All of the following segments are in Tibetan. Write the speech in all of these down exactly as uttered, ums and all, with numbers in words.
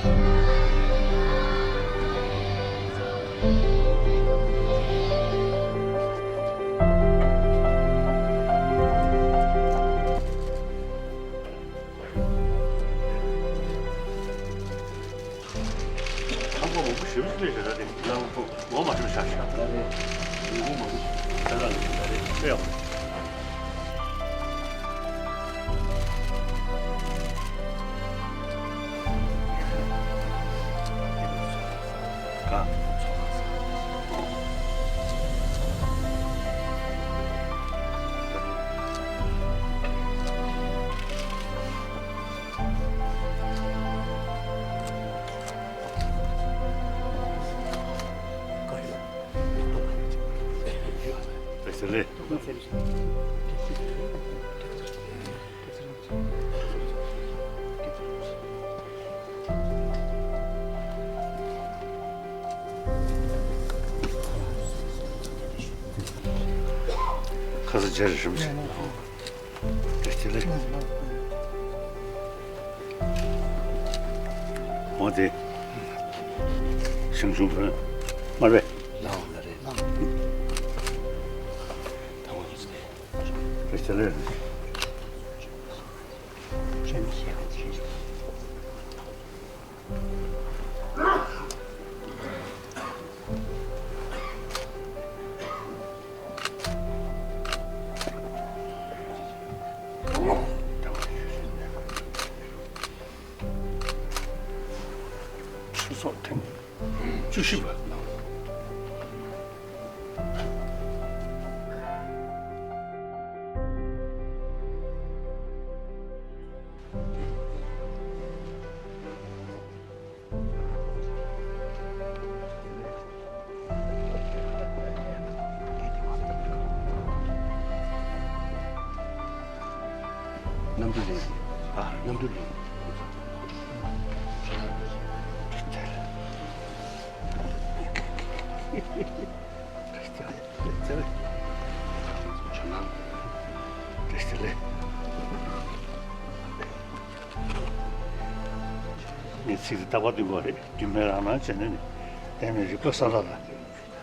ཁང་པ་མང་པོ་ཞེ་པོ་ཅིག་སླེབས་བཞག་ད་དེ་ལ་ངོ་མ་ཤེས་ཤག་ཤག་ད་རེད། ཡིན་ངོ་མ་ཤེས་ཤག་ད་ད་རེད་ད་རེད་ཨེ་ཡོང་། ག་ཁ་ས་ཇེ་རིང་ཞིག་དེ་ལས། འོ་དེ། ཞང་ཞུང་བོན། མར་བས། ལའོ་ལ་རེད། ད་འོ་དེ། དེ་ལས། ཆུ་ཚོད་ཐེངས་བཅུ་བཞི་པ། གནམ་གྲུ་ལེན། ཨ། གནམ་གྲུ་ལེན། ངས་ཚིག་འདི་རྟག་པར་འདོན་དགོས་རེད། རྒྱུད་སྨད་རང་སྣང་བྱས་ནས་ནི། བསྟན་པའི་རིག་པ་གསལ་བཏབ་ལ།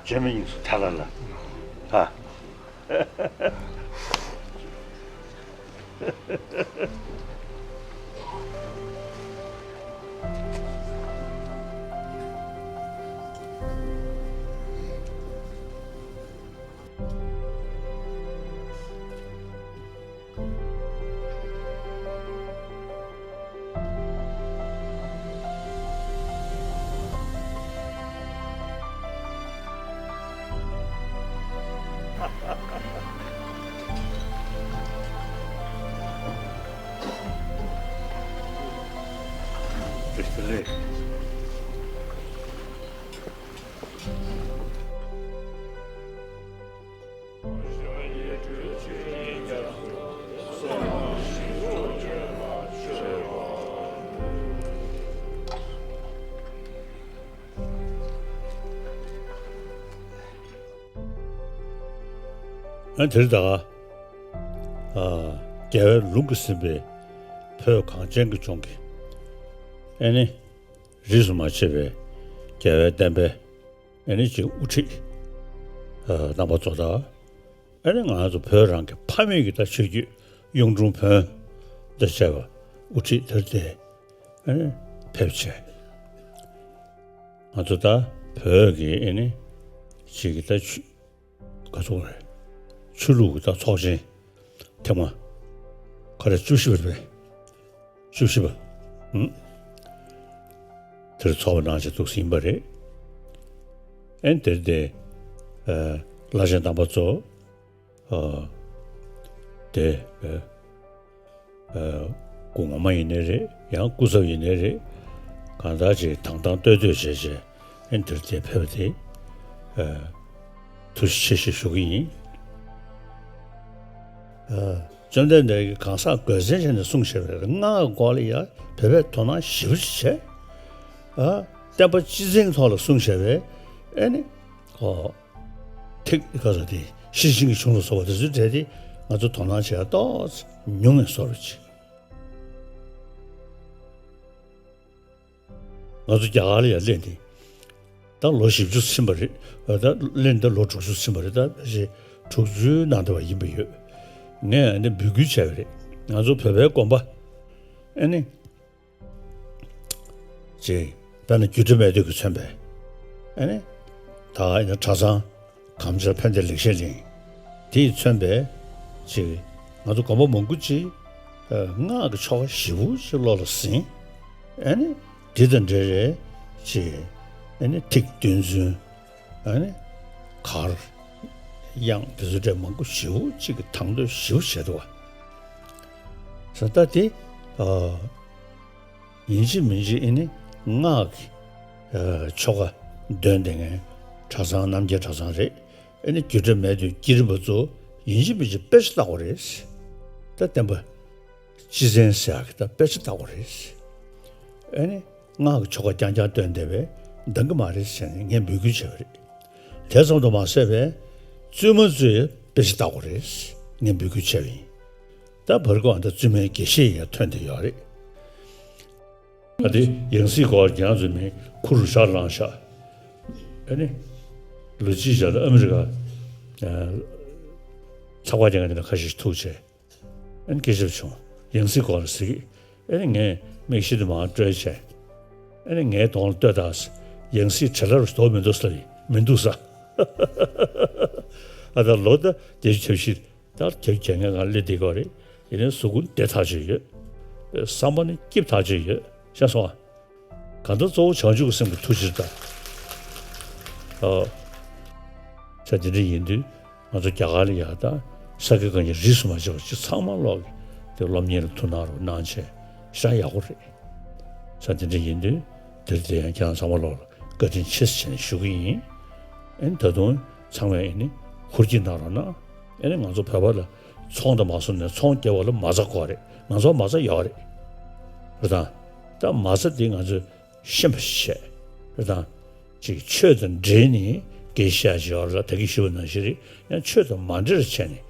བརྗོད་མེད་སྙིང་སུ་ཐལ་ལ་ལ། ཨ། བཀྲ་ཤིས་བདེ་ལེགས། ཨ་དེར་ད། ཨ། རྒྱལ་བའི་ལུང་གིས་ཟིན་པའི་བོད་གངས་ཅན་གྱི་ལྗོངས་ཀྱི། ཨེ་ནི། རིས་སུ་མ་ཆད་པའི་རྒྱལ་བའི་བསྟན་པའི། ཨེ་ནི་ཅིག་དབུ་ཁྲིད། ཨ། རྣམ་པ་ཚོ་དང་། ཨེ་ནི་ང་ཚོ་བོད་རང་གི་ཕ་མེས་ཀྱི་ད་ཆོས་བརྒྱུད་གཡུང་དྲུང་བོན་དང་བཅས་པ་དབུ་ཁྲིད་དེར་བསྟེན། ཨེ་ནི་ཕེབས་བྱས། ང་ཚོ་ད་བོད་ཀྱི་ཨེ་ནི་ཅིག་གི་ད་ཆོས། ག་ཚོད་རེད། ཆོས་ལུགས་ཀྱི་ད་ཚོགས་ཆེན་ཐེངས་མ་ག་རེ་བཅུ་བཞི་པ་རེད་པས། བཅུ་བཞི་པ། ཨུམ། དེར་ཚོགས་པ་གནང་བྱས་འདུག་ཟིན་པ་རེད། ཨེ་དེར་དེ། ཨ། བླ་ཆེན་རྣམ་པ་ཚོ། ཨ། དེ། ཨ། ཨ། སྐུ་ངོ་མ་ཡིན་ནའི་རེད། ཡང་སྐུ་ཚབ་ཡིན་ནའི་རེད། གང་ལྟར་ཅིག་དང་དང་ཏོག་ཏོག་བྱས་བྱས་ཨེ་འདིར་དེ་ཕེབས་ཏེ། ཨ། ཐུགས་རྗེ་ཆེ་ཞེས་ཞུ་གི་ཡིན། ཨ། བཅོམ་ལྡན་འདས་ཀྱིས་གང་ཟག་སྒོས་མཚན་བྱས་ནས་གསུངས་བཞག་པའི་སྔགས་སྐོར་ལ་ཡང་བོད་པས་དོ་སྣང་ཞེ་པོ་ཅིག་བྱས། ཨ། བསྟན་པ་སྤྱི་དོན་ཐོག་ལ་གསུངས་བཞག་པའི་ཨེ་ནི། ཨོ། ཐིག་ག་ས་དེ་ཤེར་ཕྱིན་གྱི་གཞུང་ལ་སོགས་པ་དེ་ཚོའི་གྲས་དེ་ང་ཚོ་དོ་སྣང་བྱེད་ཡ་ཏོག་ཙམ་ཉུང་ངེ་བཟོ་འདྲ་ཅིག་ང་ཚོ་རྒྱ་གར་ལ་ཡང་སླེབས་ནས་ད་ལོ་བཞི་བཅུ་ཕྱིན་པ་རེད། ད་སླེབས་ནས་ད་ལོ་དྲུག་ཅུ་ཕྱིན་པ་རེད། ད་ཕལ་ཆེར་དྲུག་ཅུའི་ནང་དུ་བ་ཡིན་པ་ཡོད། ངས་ཨ་ནི་འབོད་སྐུལ་བྱས་པ་རེད། ང་ཚོ་བོད་པའི་དགོན་པ་ཨ་ནི། ཅེས་དཔེར་ན་རྒྱུད་གྲྭ་སྨད་སྟོད་ཀྱིས་མཚོན་པའི་ཨ་ནི་ད་ཡིན་ན་གྲྭ་ཚང་གངས་ཅན་ཕན་བདེ་ལེགས་བཤད་གླིང་དེས་མཚོན་པའི་ཅིག་ང་ཚོ་དགོན་པ་མང་པོ་ཅིག་སྔགས་ཀྱི་ཆོ་ག་ཞེ་པོ་ཅིག་བློ་ལ་ཟིན། ཨ་ནི་འདི་དང་འབྲེལ་རེད་ཅེས་ཨ་ནི་ཐིག་བདུན་ཚུན་ཨ་ནི་གར་དབྱངས་དེ་ཚོ་འདྲ་མང་པོ་ཞེ་པོ་ཅིག་གི་དང་དོད་ཞེ་པོ་བྱས་འདུག་བ། ས་ད་དེ་ཨ། ཡིན་གཅིག་མིན་གཅིག་ཨེ་ནི་སྔགས་ཀྱི་ཆོ་ག་འདོན་བསྡད་མཁན་གྲྭ་ཚང་རྣམ་རྒྱལ་གྲྭ་ཚང་རེད། ཨེ་ནི་རྒྱུད་གྲྭ་སྨད་སྟོད་ཀྱི་རིམ་པ་ཚོ་ཡིན་གཅིག་མིན་གཅིག་དཔེ་ཆ་ལྟ་དགོས་རེད། ད་བསྟན་པ་སྤྱི་མཚན་ཟེར་ཡག་གི་ད་དཔེ་ཆ་ལྟ་དགོས་རེད། ཨེ་ནི་སྔགས་ཀྱི་ཆོ་ག་རྐྱང་རྐྱང་འདོན་བསྡད་པས་འདང་གི་མ་རེད་ཟེར་ནས་ངས་འབོད་སྐུལ་བྱས་པ་རེད། དེ་ཙམ་དུ་མ་ཟད་པའི་བཙུན་མ་ཚོས་དཔེ་ཆ་ལྟ་དགོས་རེད། ངས་འབོད་སྐུལ་བྱས་པ་ཡིན། ད་བར་སྐབས་ད་བཙུན་མའི་དགེ་བཤེས་ཡང་ཐོན་བསྡད་ཡོད་རེད། ད་དེ་ཡང་སྲིད་སྐོར་རྒྱང་ཚུལ་མིན་ཁུ་རུ་ཤར་ལངས་ཤག་ཨ་ནི། ལོ་གཅིག་བྱས་ལ་ཨ་མི་རི་ཀ་ཚགས་པར་རྒྱག་མཁན་དེ་འདྲ་ཁ་ཤས་ཤིག་ཐུག་བྱས། ཨ་ནི་སྐད་ཆ་བྱུང་། ཡང་སྲིད་སྐོར་ལ་ཟེར་གི་ཨ་ནི་ངས་མིག་ཤེལ་དེ་མར་བཀྲོལ་བྱས། ཨ་ནི་ངའི་གདོང་ལ་ལྟོས་དང་། ཡང་སྲིད་བྲེལ་ལ་རུ་དོགས་མི་འདུག་ས་ཡིན་མི་འདུག་ས། ཨ་ད་ལོ་ད་བརྒྱད་ཅུ་གྱ་བཞི། ད་རྒྱབ་རྒྱབ་ངས་ང་སླེབས་བསྡད་ཀྱི་ཡོད་རེད། ཡིན་ནའི་གཟུགས་པོ་བདེ་ཐག་ཆོད་ཡོད། བསམ་པ་ནི་སྐྱིད་ཐག་ཆོད་ཡོད། ཤེས་སོང་ཨ། གང་ལྟར་གཙོ་བོ་བྱང་ཆུབ་ཀྱི་སེམས་ཀྱི་ཐུགས་རྗེ་དང་། ཨོ། ས་དེ་འདྲ་ཡིན་དུས་ང་ཚོ་རྒྱ་གར་ལ་ཡག་ད་ས་དགེ་བཀའ་རྙིང་རིས་སུ་མ་ཆད་པ་ཅིག་ཚང་མ་ཀློག་གི་དེ་སློབ་གཉེར་ལ་ཐུགས་གནང་རོགས་གནང་བྱས་ཤ་ཡག་པོ་རེད། ས་དེ་འདྲ་ཡིན་དུས་དེར་དེ་ཡང་ཁྱེད་རང་ཚང་མ་ཀློག་ལ། བཀའ་དྲིན་ཆེ་ཟེར་ནས་ཞུ་གི་ཡིན། ཨེ་ནི་ད་དུང་ཚང་མས་ཨེ་ནི་ཧུར་གྱིས་གནང་རོགས་གནང་། ཨེ་ནི་ང་ཚོ་བོད་པ་ལ་ཚོང་དང་མ་སོང་ནས་ཚོང་སྐྱེལ་བ་ལ་མ་རྩ་དགོས་རེད། ང་ཚོ་མ་རྩ་ཡོད་རེད། རེད་དང་། ད་མ་རྩ་འདི་ང་ཚོས་ཤེས་པ་ཞིག་བྱས། རེད་དང་། ཅིག་ཆོས་དང་འབྲེལ་ནས་དགེ་བཤེས་ཞིག་ཡོད་རེད། ད་གིན་ཞུས་པ་ནང་བཞིན་རེད། ཡང་ཆོས་དང་མ་འབྲེལ་བྱས་ནས་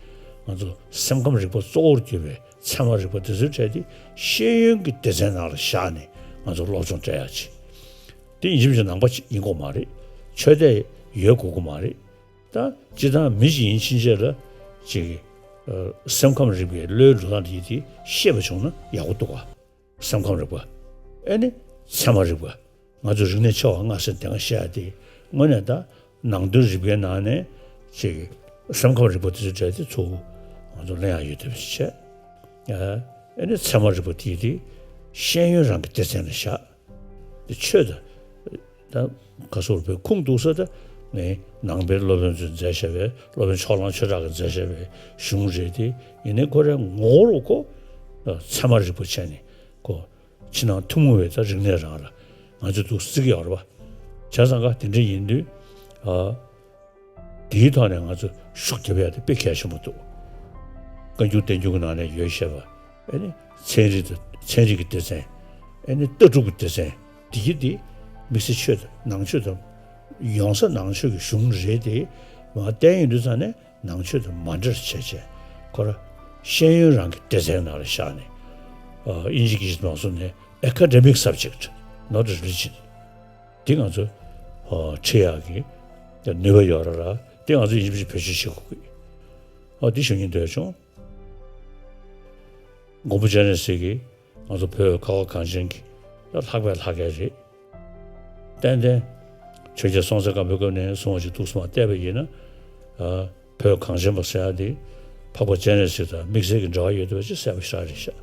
ང་ཚོ་སེམས་ཁམས་རིག་པ་གཙོ་བོར་གྱུར་པའི་ཚད་མ་རིག་པ་དེ་ཚོའི་གྲས་དེ་ཤེས་ཡོན་གྱི་སྡེ་ཚན་ནང་ལ་བཞག་ནས་ང་ཚོ་སློབ་སྦྱོང་སྤྲད་ཡག་ཅིག་དེ་ཡིན་གཅིག་མིན་གཅིག་ནང་པ་ཅིག་ཡིན་དགོས་མ་རེད། ཆོས་དད་ཡོད་དགོས་ཀྱི་མ་རེད། ད་སྤྱིར་བཏང་མི་ཞིག་ཡིན་ཕྱིན་ཆད་ལ་ཅིག་ཨ་སེམས་ཁམས་རིག་པའི་བློའི་འགྲོ་སྟངས་དེ་དེ་ཤེས་པ་བྱུང་ན་ཡག་པོ་འདུག་ག་སེམས་ཁམས་རིག་པ། ཨེ་ནི་ཚད་མ་རིག་པ། ང་ཚོ་རིག་གནས་ཆེ་བ་ལྔ་ཟེར་དེ་སྔ་བཤད་ཡ་དེ་དངོས་གནས་ད་ནང་དོན་རིག་པའི་ནང་ནས་ཅིག་སེམས་ཁམས་རིག་པ་དེ་ཚོའི་གྲས་དེ་ཚུར་ང་ཚོ་ལེན་ཡག་ཡོད་དེ་བྱས། ཨེ་ནི་ཚད་མ་རིག་པ་དེ་དེ་ཤེས་ཡོན་རང་གི་སྡེ་ཚན་ལ་བཞག་དེ་ཆོས་དང་། ད་ག་སོར་བའི་ཁུངས་གཏུགས་ས་ད་ངས་ནང་པའི་སློབ་དཔོན་ཚོས་མཛད་བཞག་པའི་སློབ་དཔོན་ཕྱོགས་གླང་ཆོས་གྲགས་ཀྱིས་མཛད་བཞག་པའི་གཞུང་རེད་དེ། ཡིན་ནའི་ཁོ་རའི་ངོ་བོ་ཁོ་ཚད་མ་རིག་པ་བྱས་ནས་ཁོ་ཕྱི་ནང་ཐུན་མོང་བའི་ད་རིག་གནས་རང་ལ་ང་ཚོས་འདུག་བརྩི་གི་ཡོད་རེད་པ། བྱས་ཙང་ཀ་དེ་འདྲ་ཡིན་དུས་ཨ། དེའི་ཐོག་ནས་ང་ཚོ་ཤུགས་རྒྱབ་ཡ་དེ་དཔེ་གལ་ཆེན་པོ་འདུག་བཀའ་འགྱུར་བསྟན་འགྱུར་གྱི་ནང་ནས་ཡོད་བཤད་པ། ཨེ་ནི་ཚན་རིག་དང་ཚན་རིག་གི་སྡེ་ཚན། ཨེ་ནི་ལྟ་གྲུབ་ཀྱི་སྡེ་ཚན། དེ་གི་དེ་དམིགས་བསལ་ཆོས་དང་ནང་ཆོས་དང་། ཡོང་ས་ནང་ཆོས་ཀྱི་གཞུང་རེད་དེ། མ་བསྟན་ཡོང་དུས་ཙང་ནས་ནང་ཆོས་དང་མ་འདྲེས་བྱས་བྱས་ཁོ་ར་ཤེས་ཡོན་རང་གི་སྡེ་ཚན་ནང་ལ་བཞག་ནས། ཨ་དབྱིན་ཇི་སྐད་ནང་གསུངས་ནས་academic subject, not religion. འདི་ང་ཚོ་ཨ་ཁྲིད་ཡག་གི་ནུས་པ་ཡོད་རེད་ལ། འདི་ང་ཚོ་ཡིན་གཅིག་མིན་གཅིག་བེད་སྤྱོད་བྱེད་དགོས་ཀྱི། ཨ་འདི་ཞུ་སྙིང་འདོད་བྱུང་། མགོན་པོ་སྤྱན་རས་གཟིགས་ཀྱིས་ང་ཚོ་བོད་ཁ་བ་གངས་ཅན་གྱི་ལྷག་པའི་ལྷ་སྐལ་རེད། ཏན་ཏན་ཆོས་རྒྱལ་སྲོང་བཙན་སྒམ་པོའི་སྐབས་ནས་བཟུང་བ་ཞིག་འདུག་སེ་མར་བལྟས་པ་ཡིན་ན། ཨ་བོད་གངས་ཅན་པ་ཟེར་ཡག་འདི་འཕགས་པ་སྤྱན་རས་གཟིགས་དང་དམིགས་བསལ་གྱི་འབྲེལ་བ་ཡོད་འདུག་པ་ཅིག་གསལ་པོ་ཞེ་དྲག་རེད་ཤག་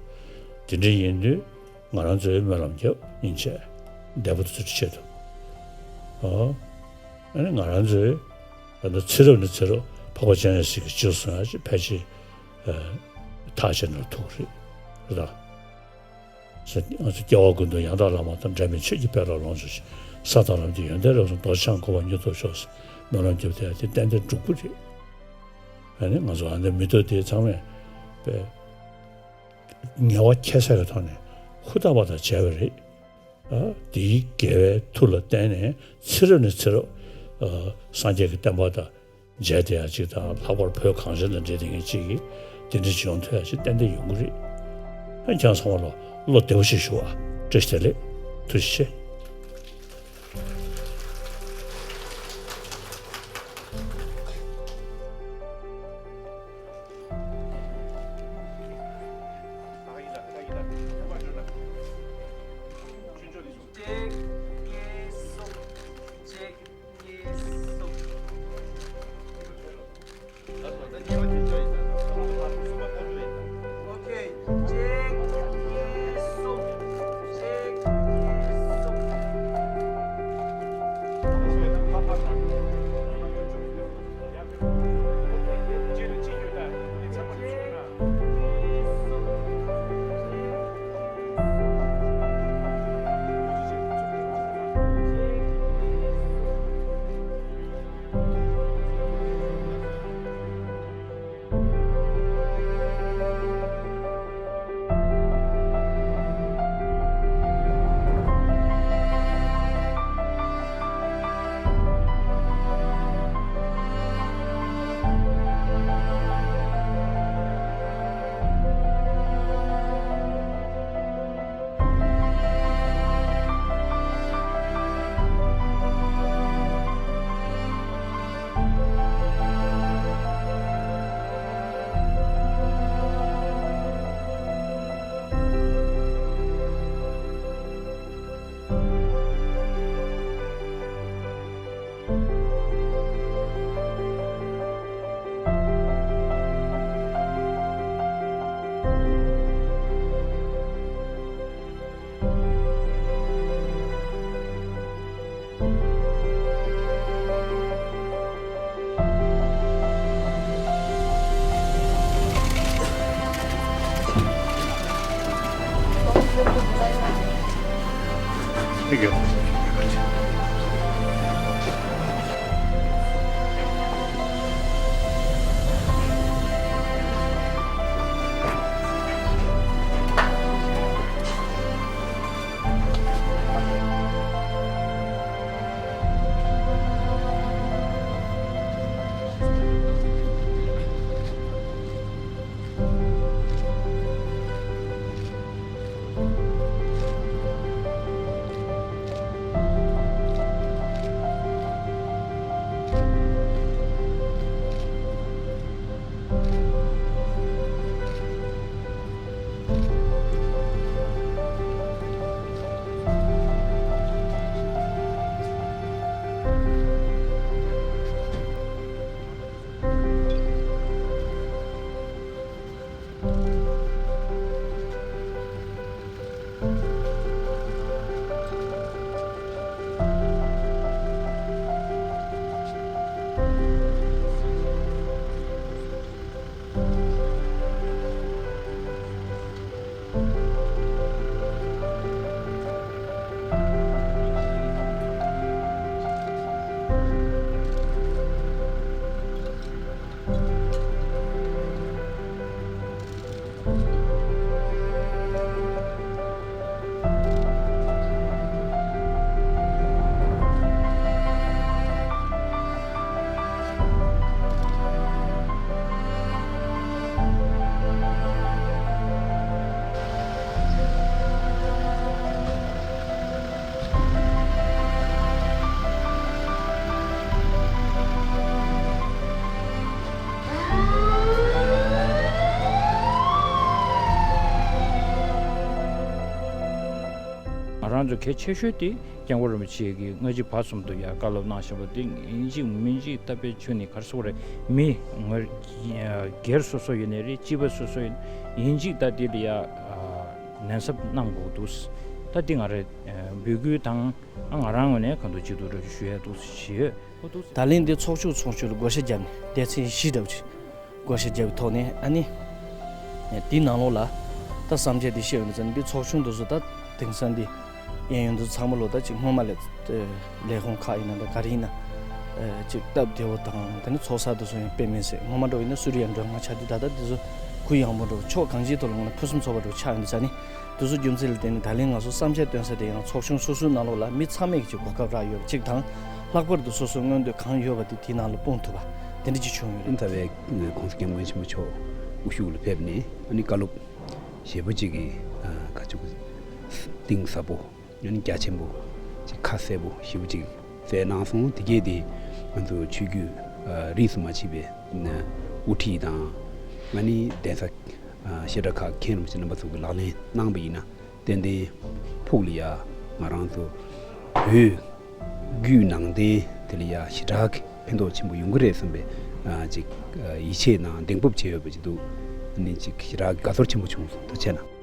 དེ་འདྲ་ཡིན་དུས་ང་རང་ཚོའི་སྨོན་ལམ་རྒྱབ་ཡིན་ཆད་འདས་པོ་དེ་ཚོའི་ཆེད་དུ། ཨོ། ཨ་ནི་ང་རང་ཚོའི་ད་ལྟ་ཚེ་རབས་ནས་ཚེ་རབས་འཕགས་པ་སྤྱན་རས་གཟིགས་ཀྱི་རྗེས་སུ་བཟུང་ཡག་ཅིག་ཕལ་ཆེར་ཨ་ཐག་བཅད་ན་ཐུག་རེད། རེད་དང་། ང་ཚོ་སྐྱེ་བ་ཀུན་ཏུ་ཡང་དག་བླ་མ་དང་། འབྲལ་མེད་ཆོས་ཀྱི་དཔལ་ལ་ལོངས་སྤྱོད་ཅིང་། ས་དང་ལམ་གྱི་ཡོན་ཏན་རབ་གསུམ། རྡོ་རྗེ་འཆང་གོ་འཕང་མྱུར་ཐོབ་ཤོག་ཟེར་སྨོན་ལམ་རྒྱབ་བསྡད་ཡག་དེ་ཏན་ཏན་འགྲུབ་ཀྱི་རེད། ཨ་ནི་ང་ཚོ་ཨ་ནི་མི་ཐོག་དེ་ཚང་མས་པས་ངལ་བ་ཁྱད་བསད་ཀྱི་ཐོག་ནས་ཧུར་ཐག་པ་དང་བྱས་པ་རེད། ཨ་དེའི་དགེ་བའི་མཐུ་ལ་བརྟེན་ནས་ཚེ་རབས་ནས་ཚེ་རབས་ཨ་སངས་རྒྱས་ཀྱི་བསྟན་པ་དང་མཇལ་བསྡད་ཡག་ཅིག་དང་། ལྷག་པར་བོད་གངས་ཅན་དང་འབྲེལ་བསྡད་མཁན་ཅིག་གིས་དེ་འདྲ་ཅིག་ཡོང་ཐུབ་ཡག་ཅིག་ཏན་ཏན་ཡོང་གི་རེད། ཨ་ཁྱེད་རང་ཚང་མ་ལ་བློ་བདེ་པོ་ཞིག་ཞུ་བ། བཀྲ་ཤིས་བདེ་ལེགས། ཐུགས་རྗེ་ཆེ། ང་རང་ཚོ་གལ་ཆེ་ཤོས་དེ་སྐྱབས་མགོན་རིན་པོ་ཆེ་གིས་སྔ་ཕྱི་བར་གསུམ་དུ་ཡང་བཀའ་སློབ་གནང་བཞིན་པ་དེ་ཡིན་གཅིག་མིན་གཅིག་ད་དཔེ་ཁྱོན་ནས་ག་རེ་ཟེར་དགོས་རེད། མི་ངོ་སྒེར་སོ་སོ་ཡིན་ནའི་རེད། སྤྱི་པ་སོ་སོ་ཡིན་ཡིན་གཅིག་ད་དེ་ལ་ཡང་ནན་གསབ་གནང་དགོས་འདུག་ད་དེ་ང་རེ་འབོད་སྐུལ་དང་ང་རང་ངོས་ནས་གང་ཐུབ་ཅི་ཐུབ་རེ་ཞུ་ཡ་འདུག་ཞུས་ཡོད། ད་ལན་འདི་ཚོགས་ཆུང་ཚོགས་ཆུང་ལ་བགོ་བཤའ་བརྒྱབ་ནས་སྡེ་ཚན་བཞི་འདྲ་བོ་ཅིག་བགོ་བཤའ་བརྒྱབ་པའི་ཐོག་ནས་ཨ་ནི། དེའི་ནང་ལོགས་ལ་ད་བསམ་འཆར་འདི་བཤད་ཡོང་དུས་ཙམ་འདི་ཚོགས་ཆུང་དེ་ཚོ་ད་དེང་སང་འདི་གཡས་གཡོན་དུ་ཚང་མ་ལོ་ད་ཅིག་སྔོན་མ་ལས་ལས་ཁུངས་ཁག་ཡིན་ན་ད་ག་རེ་ཡིན་ན་ཅིག་སྟབས་བདེ་བོ་དང་དེ་ནི་ཚོགས་ས་དེ་ཚོ་ཡང་དཔེ་མེད་ཟེར། སྔོན་མ་འདྲ་བོ་ཡིན་ན་སུ་རི་ཡང་མགྲོན་ཁང་ཆགས་དུས་ད་ལྟ་དེ་ཚོ་གུ་ཡངས་པོ་འདྲ་བོ་ཕྱོགས་གང་ཅིའི་ཐོག་ལ་ཡིན་ན་ཕུན་སུམ་ཚོགས་པ་འདྲ་བོ་ཆགས་ཡོང་དུས་ཙ་ནི། དེ་ཚོ་རྒྱུ་མཚན་ལ་བརྟེན་ནས་ད་ལན་ང་ཚོ་བསམ་འཆར་བཏོན་ས་དེ་ཡང་ཚོགས་ཆུང་སོ་སོའི་ནང་ལོགས་ལ་མི་ཚང་མས་ཀྱི་གོ་སྐབས་རག་ཡོད་པ་གཅིག་དང་། ལྷག་པར་དུ་སོ་སོའི་མངོན་འདོད་གང་ཡོད་པ་དེ་དེའི་ནང་ལ་སྤུངས་ཐུབ་པ་དེ་འདྲ་ཅིག་བྱུང་ཡོད་རེད། ད་བའི་༸གོང་ས་༸སྐྱབས་མགོན་ཆེན་པོ་མཆོག་དབུ་བཞུགས་ལ་ཕེབས་ནས་ཨ་ནི་བཀའ་སློབ་ཞེ་པོ་ཅིག་གི་ཁ་ཆུ་གཏིང་ཟབ་པོ་ཨ་ནི་རྒྱ་ཆེན་པོ་ཅིག་ཁ་གསལ་པོ་ཞེ་པོ་ཅིག་གསལ་གནང་སོང་། དེ་གས་དེ་ང་ཚོ་ཆོས་བརྒྱུད་རིས་སུ་མ་ཆད་པའི་དབུ་ཁྲིད་དང་ཨ་ནི་གདན་ས་བཤད་གྲྭ་ཁག་མཁན་རིན་པོ་ཆེ་རྣམ་པ་ཚོ་གིས་ལག་ལེན་གནང་པ་ཡིན་ན། ཏན་ཏན་ཕུགས་ལ་ཡ་ང་རང་ཚོ་བོད་བརྒྱུད་ནང་བསྟན་དེ་ལ་ཡ་ཞེ་དྲག་གི་ཕན་ཐོགས་ཆེན་པོ་ཡོང་གི་རེད་བསམ་པའི་ཅིག་ཡིད་ཆེས་དང་གདེང་སྤོབས་བྱས་ཡོད་པ་ཅིག་འདུག་ཨ་ནི་ཅིག་ཞེ་དྲག་གི་དགའ་ཚོར་ཆེན་པོ་བྱུང་སོང་། ཐུགས་རྗེ་གནང་།